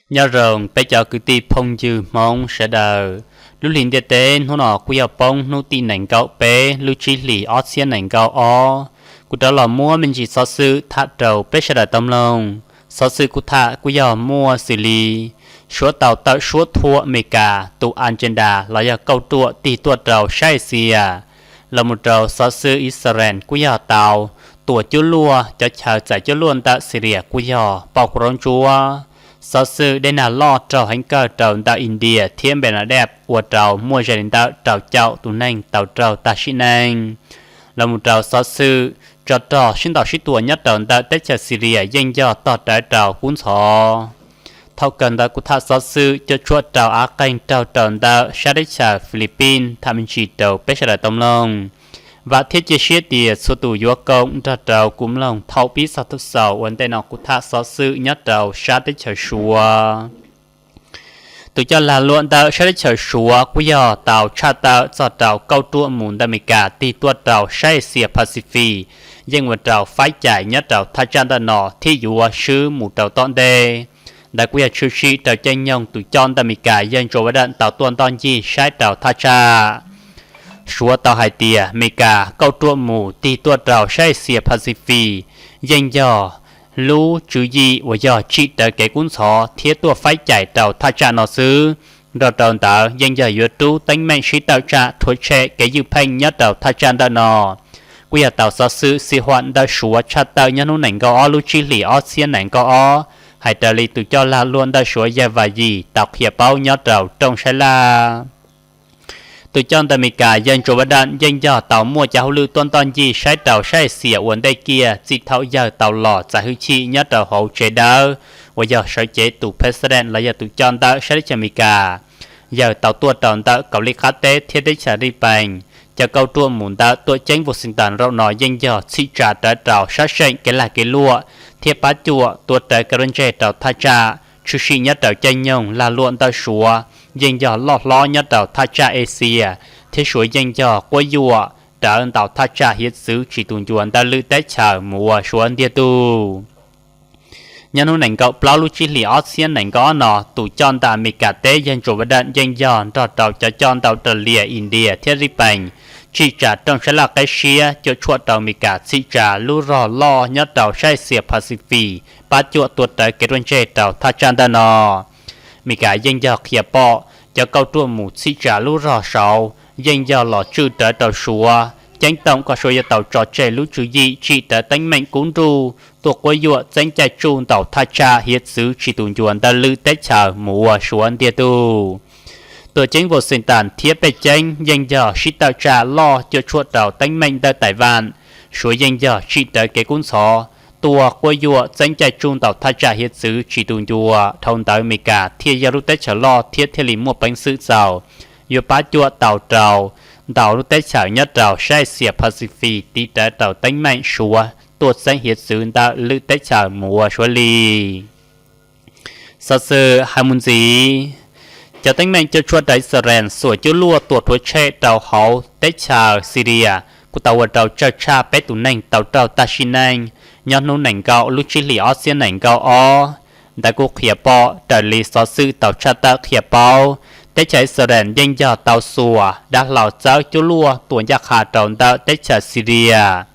Nyob zoo peb cov kwv tij phooj ywg Hmoob sawv daws. Lub hlis ntiaj teb hnub no kuj yog poob hnub tim nees nkaum peb lub tsib hlis ob txhiab nees nkaum ob. Kuv rov los muab me ntsis xov xwm tham rau peb sawv daws tau mloog. Xov xwm kuv tham kuj yog muaj xws li Suav tau tawm suab thuam Amelikas tus agenda los yog kauj ruam tig tuaj rau sab Axias, los mus rau xov xwm Israel kuj yog tau tua cuab luaj cov chaw txais cuab luaj ntawm Syria kuj yog pom kuv raub ntsuab. Xov xwm dej nag loj raug heev kawg rau ntawm India thiab Bangladesh ua rau muaj ze li ntawm rau caum tus neeg tau raug tag sim neej, los mus rau xov xwm tsov rog sib ntaus sib tua nyob rau ntawm teb chaws Syria yeej yog tog rawv rau kub ntxhov. Thaum kawg ntawd kuv tham xov xwm cuam tshuam rau av qeeg raug rau ntawm sab teb chaws Philippines tham me ntsis rau peb sawv daws tau mloog. Vam thiab cia siab tias txhua tus yuav koom nrog rau kuv mloog thaum pib txog thaum xaus ua ntej no kuv tham xov xwm nyob rau sab teb chaws Suav. Tus coj lag luam ntawm sab teb chaws Suav kuj yog tau tshaj tawm txog rau kauj ruam mus ntawm Amelikas tig tuaj rau sab Axias Pacific, yeej ua rau faib cais nyob rau thaj tsam ntawm no thiab yuav swb mus rau tom ntej. Ntawd kuj yog tshwm sim rau caij nyoog tus coj ntawm Amelikas yawg Joe Biden tau tuaj ntoj ncig saib rau thaj tsam. Suav tau hais tias Amelikas kauj ruam mus tig tuaj rau sab Axias Pacific yeej yog lub tswv yim uas yog tsim rawv kev kub ntxhov thiab tuaj faib cais rau thaj tsam no xwb. Nrog rau ntawd yeej yog yuav rub teeb meem sib tawm tsam rhuav tshem kev ywj pheej nyob rau thaj tsam ntawm no. Kuj yog tau xov xwm xi huam ntawm Suav tshaj tawm nyob hnub nees nkaum ob lub tsib hlis ob txhiab nees nkaum ob, hais raws li tus coj lag luam ntawm Suav yawg Vas Yis tau qhia paub nyob rau rooj saib laj. Tus coj ntawm Amelikas yawg Joe Biden yeej yog tau muaj cov hauj lwm tuaj ntoj ncig saib rau sab Axias ua ntej kiag txij thaum yawg tau los txais hwj chim nyob rau hauv tsev dawb uas yog sawv cev tus president los yog tus coj ntawm sab teb chaws Amelikas. Yawg tau tuaj rau ntawm Kaus Lim Qab Teb thiab teb chaws Philippines. Cov kauj ruam mus ntawm tuam ceeb Washington zaum no yeej yog txhim tsa rawv rau sab seem kev lag kev luam thiab pab cuam tuav rawv kev ruaj ntseg rau thaj tsam. Tshwm sim nyob rau caij nyoog lag luam ntawm Suav yeej yog loj hlob nyob rau thaj tsam Axias, thiab Suav yeej yog quab yuam rawv ntau thaj tsam hiav txwv tsis tu ncua ntawm lwm teb chaws mus ua Suav ntiag tug. Nyob hnub nees nkaum plaub lub tsib hlis ob txhiab nees nkaum ob no, tus coj ntawm Amelikas teb yawg Joe Biden yeej yog nrog rau cov coj ntawm Australia, India thiab Philippines txhim tsa rooj sab laj qeb siab cuam tshuam rau Amelikas txhim tsa lub rog loj nyob rau sab Axias Pacific pab cuam tuav rawv kev ruaj ntseg rau thaj tsam ntawm no. Amelikas yeej yog qhia pom cov kauj ruam mus txhim tsa lub rog saud yeej yog los tswj rawv rau Suav, ceeb toom kom Suav yuav tau tso tseg lub tswv yim tsim rawv teeb meem kub nruj tuaj quab yuam txeeb caij tsuj ntau thaj tsam hiav txwv tsis tu ncua ntawm lwm teb chaws mus ua Suav ntiag tug. Tuam ceeb Washington thiab Pej Ceeb yeej yog sib tawm tsam loj cuam tshuam rau teeb meem ntawm Taiwan. Suav yeej yog tsim rawv kev kub ntxhov tuaj quab yuam txeeb caij tsuj ntau thaj tsam hiav txwv tsis tu ncua, dhau ntawd Amelikas thiaj yog lub teb chaws loj thiab thiaj li muaj peev xwm txaus yuav pab cuam tau rau ntau lub teb chaws nyob rau sab Axias Pacific tiv rawv rau teeb meem Suav tuaj txeeb hiav txwv ntawm lwm teb chaws mus ua Suav li. Xov xwm hais mus ntxiv, cov teeb meem cuam tshuam rau Israel xuas cuab luaj tua rhuav tshem rau hauv teb chaws Syria kuj tau ua rau tsawg tshaj peb tus neeg tau raug tag sim neej nyob hnub nees nkaum lub tsib hlis ob txhiab nees nkaum ob. Ntawd kuj qhia pom raws li xov xwm tau tshaj tawm qhia paub, teb chaws Israel yeej yog tau xuas dav hlau txawb cuab luaj tua ncaj qha rau ntawm teb chaws Syria.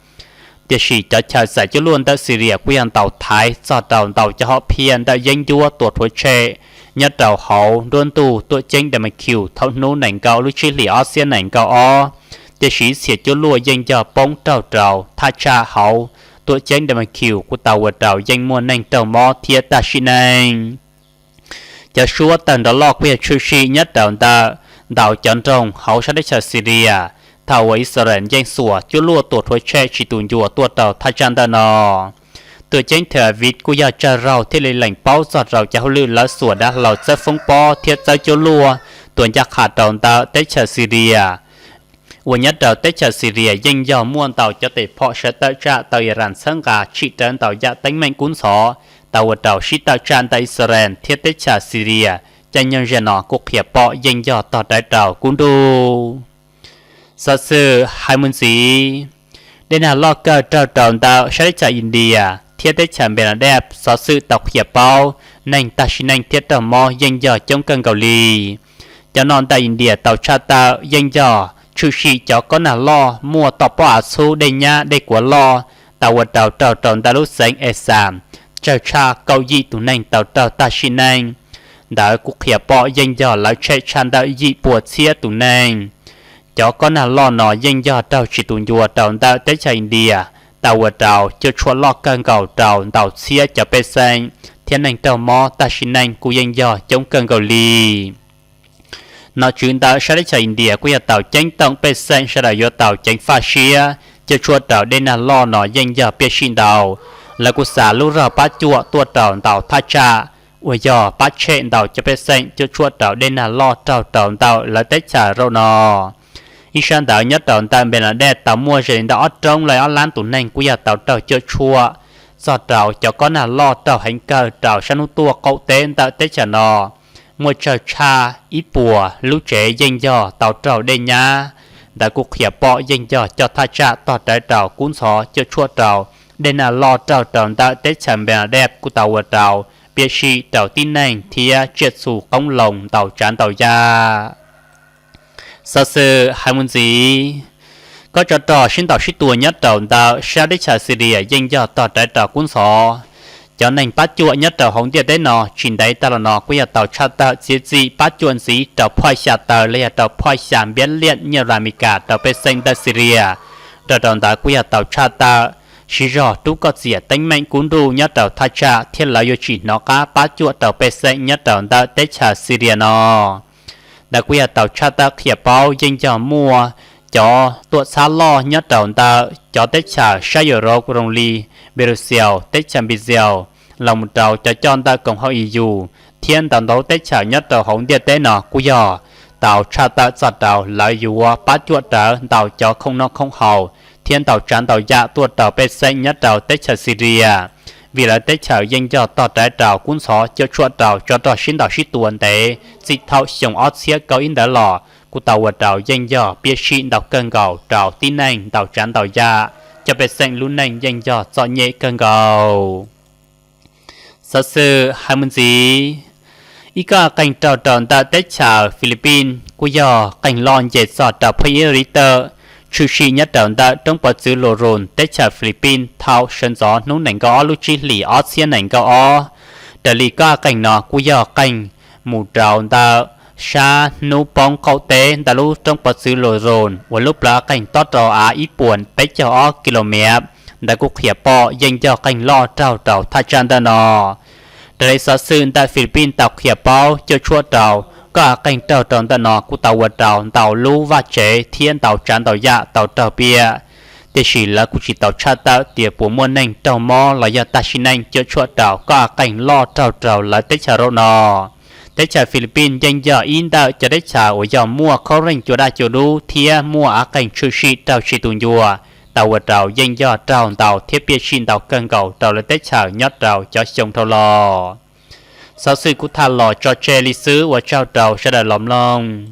Tiam sis cov chaw txais cuab luaj ntawm Syria kuj yog ntaus thaiv txog rau ntau cov hom phiaj ntawm yeeb ncuab tua rhuav tshem nyob rau hauv nruab ntug tuam ceeb Damascus thaum hnub nees nkaum lub tsib hlis ob txhiab nees nkaum ob. Tiam sis txhia cuab luaj yeej yog poob raug rau thaj tsam hauv tuam ceeb Damascus kuj tau ua rau yeej muaj neeg raug mob thiab tag sim neej. Cov suab tawg nrov loj kuj yog tshwm sim nyob rau ntawm ntau cov nroog hauv sab teb chaws Syria thaum uas Israel yeej xuas cuab luaj tua rhuav tshem tsis tu ncua tuaj rau thaj tsam ntawm no. Tuam ceeb Tel Aviv kuj yog tsawg zaug thiaj li lees paub txog rau cov hauj lwm lawv xuas dav hlau txawb foob pob thiab txawb cuab luaj tua ncaj qha rau ntawm teb chaws Syria. Uas nyob rau teb chaws Syria yeej yog muaj ntau cov tes phom sawv tawm tsam tau Iran txhawb nqa tsim rawv ntau yam teeb meem kub ntxhov tau ua rau sib tawm tsam ntawm Israel thiab teb chaws Syria. Caij nyoog zaum no kuj qhia pom yeej yog tog rawv rau kub nruj. Xov xwm hais mus ntxiv, dej nag loj kawg raug rau ntawm sab teb chaws India thiab teb chaws Bangladesh. Xov xwm tau qhia paub neeg tag sim neej thiab raug mob yeej yog coob kawg nkaus li. Cov no ntawm India tau tshaj tawm yeej yog tshwm sim cov kob nag loj muaj toj pob av txhub, dej nyab, dej kuav loj, tau ua rau raug rau ntawm lub xeev Assam tsawg tshaj kaum yim tus neeg tau raug tag sim neej. Ntawd kuj qhia pom yeej yog lawv tshem tshaj ntawm yim puas txhiab tus neeg. Cov kob nag loj no yeej yog raug tsis tu ncua rau ntawm teb chaws India, tau ua rau cuam tshuam loj kawg nkaus rau ntau txhiab cov pej xeem thiab neeg raug mob tag sim neej kuj yeej yog coob kawg nkaus li. Nom tswv ntawm sab teb chaws India kuj yog tau ceeb toom pej xeem sawv daws yuav tau ceev faj siab cuam tshuam rau dej nag loj no yeej yog piam sij ntau. Lawv kuj xa lub rog pab cuam tuaj rau ntau thaj tsam uas yog pab tshem ntau cov pej xeem cuam tshuam rau dej nag loj raug rau ntawm lawv teb chaws zaum no. Ib sab ntawd nyob rau ntawm Npes Las Dej tau muaj ze li ntawm ob roob loj ob lab tus neeg kuj yog tau raug cuam tshuam txog rau cov kob nag loj raug heev kawg rau sab hnub tuaj qaum teb ntawm teb chaws no. Muaj tsawg tshaj ib puas lub tsev yeej yog tau raug dej nyab. Ntawd kuj qhia pom yeej yog cov thaj tsam tog rawv rau kub ntxhov cuam tshuam rau dej nag loj raug rau ntawm teb chaws Npes Las Dej kuj tau ua rau piam sij rau tib neeg thiab tsiaj txhu qoob loo ntau tsav ntau yam. Xov xwm hais mus ntxiv, kob tsov rog sib ntaus sib tua nyob rau ntawm sab teb chaws Xilias yeej yog tog rawv rau kub ntxhov. Cov neeg pab cuam nyob rau hauv ntiaj teb no tsis ntev tag los no kuj yog tau tshaj tawm txiav txim pab cuam ntxiv rau phoj xya taw los yog rau phoj xya npiab liaj nyiaj las Amelikas rau pej xeem ntawm Xilias. Raws rau ntawd kuj yog tau tshaj tawm siv zog rub koj txiam teeb meem kub nruj nyob rau thaj tsam thiab lawv yuav tsis hnov qab pab cuam rau pej xeem nyob rau ntawm teb chaws Xilias no. Ntawd kuj yog tau tshaj tawm qhia paub yeej yog muaj cov tuam txhab loj nyob rau ntawm cov teb chaws sab Europe zoo li Brussels, teb chaws Brussels, los mus rau cov coj ntawm koom haum E U, thiab ntau ntau teb chaws nyob rau hauv ntiaj teb no kuj yog tau tshaj tawm txog rau lawv yuav pab cuam rawv ntau cov khoom noj khoom haus thiab ntau tsav ntau yam tuaj rau pej xeem nyob rau teb chaws Xilias, vim lawv teb chaws yeej yog tog rawv rau kub ntxhov cuam tshuam rau tsov rog sib ntaus sib tua ntev txij thaum xyoo ob txhiab kaum ib ntawd los kuj tau ua rau yeej yog piam sij ntau kawg nkaus rau tib neeg ntau tsav ntau yam, cov pej xeem lub neej yeej yog txom nyem kawg nkaus. Xov xwm hais mus ntxiv, ib kob av qeeg raug rau ntawm teb chaws Philippines kuj yog qeeg loj nce txog rau phoj ib Richter, tshwm sim nyob rau ntawm roob pov txwv Luzon teb chaws Philippines thaum sawv ntxov hnub nees nkaum ob lub tsib hlis ob txhiab nees nkaum ob. Raws li kob av qeeg no kuj yog qeeg mus rau ntawm sab hnub poob qaum teb ntawm lub roob pov txwv Luzon uas lub plawv av qeeg tob rau av ib puas peb caug ob kilomev. Ntawd kuj qhia pom yeej yog qeeg loj raug rau thaj tsam ntawm no. Raws li xov xwm ntawm Philippines tau qhia paub cuam tshuam rau kob av qeeg raug rau ntawm no kuj tau ua rau ntau lub vaj tsev thiab ntau tsav ntau yam tau raug piam, tiam sis lawv kuj tsis tau tshaj tawm tias puas muaj neeg raug mob los yog tag sim neej cuam tshuam rau kob av qeeg loj raug rau lawv teb chaws zaum no. Teb chaws Philippines yeej yog ib ntawm cov teb chaws uas yog muaj khaub reej cua daj cua dub thiab muaj av qeeg tshwm sim raug tsis tu ncua, tau ua rau yeej yog raug ntau thiab piam sij ntau kawg nkaus rau lawv teb chaws nyob rau cov xyoo dhau los. Xov xwm kuj tham los tso tseg li xwb, ua tsaug rau sawv daws los mloog.